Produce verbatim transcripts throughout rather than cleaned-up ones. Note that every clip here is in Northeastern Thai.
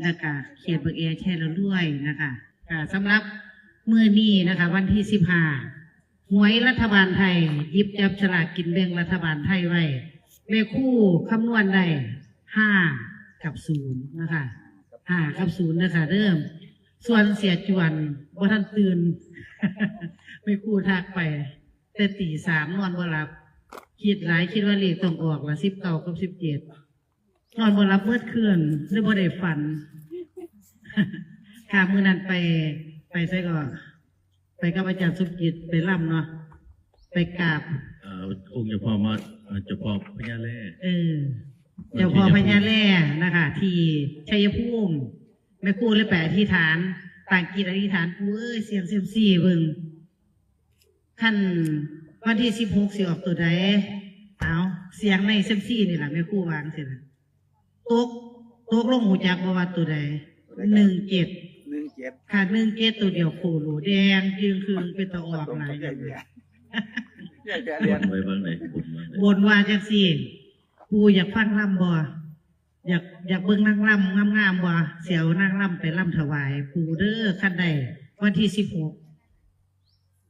แล้วก็เขตบักแอแค่ละรวยนะคะ ค่ะ สำหรับมื้อนี้นะคะ วันที่สิบห้า หวยรัฐบาลไทย หยิบจับฉลากกินแบ่งรัฐบาลไทยไว้ แม่ครูคำนวณได้ ห้า กับ ศูนย์ นะคะ ห้า กับ ศูนย์ นะคะ เริ่ม ส่วนเสียจวนบ่ทันตื่น แม่ครูทักไป แต่ตีสามนอนบ่หลับ คิดหลาย คิดว่าเลขต้องออกละ สิบเก้า กับ สิบเจ็ด นอนบ่หลับเมิดคืน เลยบ่ได้ฝัน ค่ะ มื้อนั้นไป ไปไสก่อ ไปกับอาจารย์สมจิต ไปร่ำเนาะ ไปกราบ เอ่อองค์เจ้าพ่อมาเอ่อเจ้าพ่อพญาแร่ เออ เจ้าพ่อพญาแร่นะคะ ที่ชัยภูมิ แม่ครูเลยไปอธิษฐาน ตั้งจิตอธิษฐาน ปู่เอ้ย เสี่ยงเซียมซีเบิ่ง คันวันที่สิบหก สิออกตัวใด เอา เสี่ยงในเซียมซีนี่ล่ะ แม่ครูวาจั่งซี้ล่ะ ตก ตกลง ฮู้จักบ่ว่าตัวใด หนึ่งเจ็ด หนึ่งเจ็ด ค่ะ หนึ่งเจ็ด ตัวเดียวโคโล แดงจึ่งครึ่ง เป็นตาออกหลาย แย่แย่แย่ บ เรียน นไว้บ้างไหนบนบ้างไหน บนว่าจังซี่ ปู่อยากฟังร่ำบ่ อยาก อยากเบิ่งนางร่ำงามๆบ่ สิเอานางร่ำไปร่ำถวายปู่เด้อ คันใดวันที่สิบหก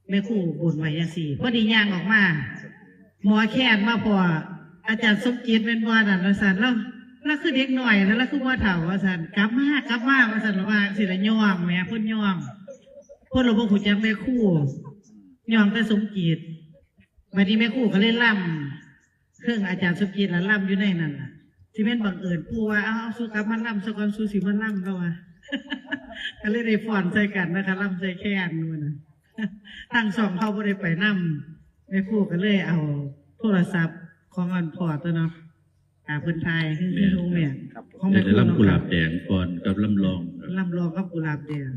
แม่ครูบนไว้จังซี่ พอดีย่างออกมา หมอแคนมาพ้อ อาจารย์สมจิตแม่นบ่นั่น ว่าซั่น แล้ว แล้วคือเด็กน้อยนะ แล้วคือบ่เฒ่า ว่าซั่น กลับมา กลับมา ว่าซั่น ว่าสิละย่องแหม เพิ่นย่อง เพิ่นละบ่ฮู้จักแม่ครู ย่องแต่สมจิต บัดนี้แม่ครูก็เลยร่ำ เครื่องอาจารย์สมจิตละร่ำอยู่ในนั่นล่ะ สิแม่นบังเอิญปู่ว่า เอา เอา สูกลับมาร่ำซะก่อน สูสิมาร่ำ แล้วว่า ก็เลยได้ฟ้อนใส่กันนะคะ ร่ำใส่แคนมื้อนั้น ทางช่องเขาบ่ได้ไปนำ แม่ครูก็เลยเอาโทรศัพท์ของอันพ่อตัวเนาะ อ่า เพิ่นถ่ายให้ แม่น ลูกแม่ ครับ ของแม่ครู เดี๋ยว เนาะ ลำกุหลาบแดงก่อนกับลำลองครับ ลำลองกับกุหลาบแดง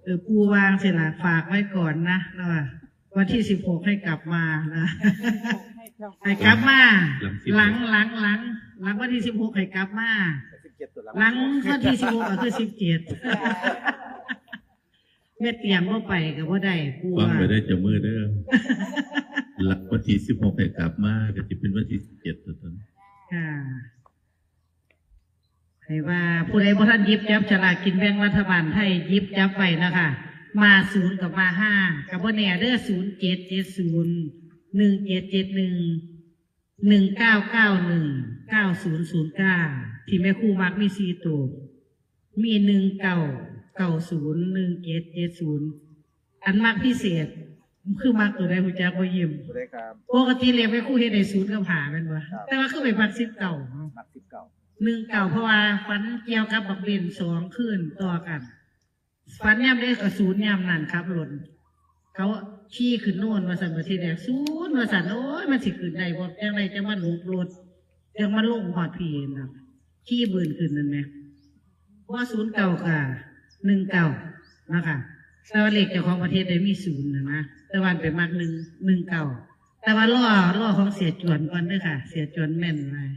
เออ ปู่วางสิล่ะ ฝากไว้ก่อนนะ แล้วว่าวันที่สิบหก ให้กลับมานะ ให้กลับมา หลังสิบ หลัง หลัง หลัง หลังวันที่สิบหก ให้กลับมา สิบเจ็ดตัว หลังวันที่สิบหก ก็คือสิบเจ็ด แม่เตียงบ่ไปก็บ่ได้ ปู่ ฟัง ว่า ไปได้เจ้ามือเด้อ หลังวันที่สิบหกให้กลับมาก็จะเป็นวันที่สิบเจ็ดตัวตน ค่ะ ให้ว่าผู้ใดบ่ทันหยิบจับฉลากกินแบ่งรัฐบาลไทย หยิบจับไว้นะคะ มาศูนย์กับมาห้า กับบ่แน่เด้อ ศูนย์เจ็ดเจ็ดศูนย์ หนึ่งเจ็ดเจ็ดหนึ่ง หนึ่งเก้าเก้าหนึ่ง เก้าศูนย์ศูนย์เก้า ที่แม่ครูมักมีสี่ตัว มี หนึ่งเก้าเก้าศูนย์ หนึ่งเจ็ดเจ็ดศูนย์ อันมักพิเศษ คือมักตัวใดฮู้จักบ่ ยิ้ม ตัวใดครับ ปกติเลขแม่ครูเฮ็ดได้ศูนย์กับห้าแม่นบ่ ครับ แต่ว่าคือไปมักสิบเก้าเนาะ มักสิบเก้า หนึ่งเก้า เพราะว่าฝันเกี่ยวกับบักเบนสองคืนต่อกัน ฝันยามใดก็ศูนย์ยามนั้น ขับรถ เขาขี่ขึ้นโน่นว่าซั่น บัดทีแรกศูนย์ว่าซั่น โอ้ย มันสิขึ้นได้บ่ จังได๋จังมาหลบรถ จังมาลงฮอดพี้นะ ขี่เบินขึ้นนั่นแหม ว่าศูนย์เก้า กับ หนึ่งเก้า นะคะ แต่ว่าเลขเจ้าของประเทศได้มีศูนย์นะนะ แต่ว่าไปมักหนึ่ง หนึ่งเก้า แต่ว่ารอ รอของเสียจวนก่อนเด้อค่ะ เสียจวนแม่นหลาย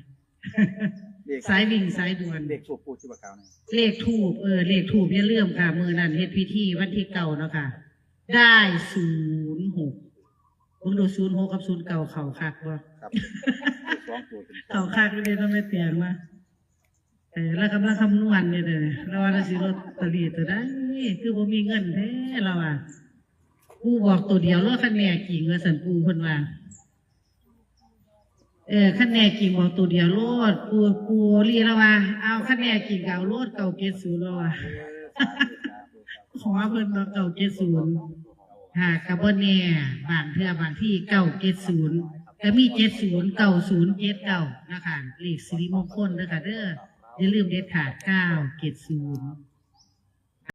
เลข สายวิ่งสายด่วน เลขทูปปู่ชีพขาวนี่ เลขทูป เออ เลขทูปอย่าลืมค่ะ มื้อนั้นเฮ็ดพิธีวันที่เก้าเนาะค่ะ ได้ศูนย์หก เบิ่งดู ศูนย์หก กับ ศูนย์เก้า เข้าคักบ่ ครับเลขสองตัวเป็น เข้าคักอยู่เด้เนาะ แม่เตียงว่า เออ แล้วกำลังคำนวณอยู่เด้อ แล้วว่าเราสิลอตเตอรี่ตัวใด คือบ่มีเงินแท้ แล้วว่า ปู่บอกตัวเดียวโลด คันแน่จริงว่าซั่น ปู่เพิ่นว่า เออ คันแน่จริงบอกตัวเดียวโลด ปู่ ปู่ลีแล้วว่า เอา คันแน่จริงก็เอาโลด เก้าเจ็ดศูนย์ แล้วว่า ขอเพิ่นว่า เก้าเจ็ดศูนย์ ค่ะ ก็บ่แน่ บางเทื่อบางที เก้าเจ็ดศูนย์ ก็มี เจ็ดศูนย์ เก้าศูนย์ เจ็ดเก้า นะคะ เลขสิริมงคลเด้อค่ะเด้อ อย่าลืมเด็ดขาด เก้าเจ็ดศูนย์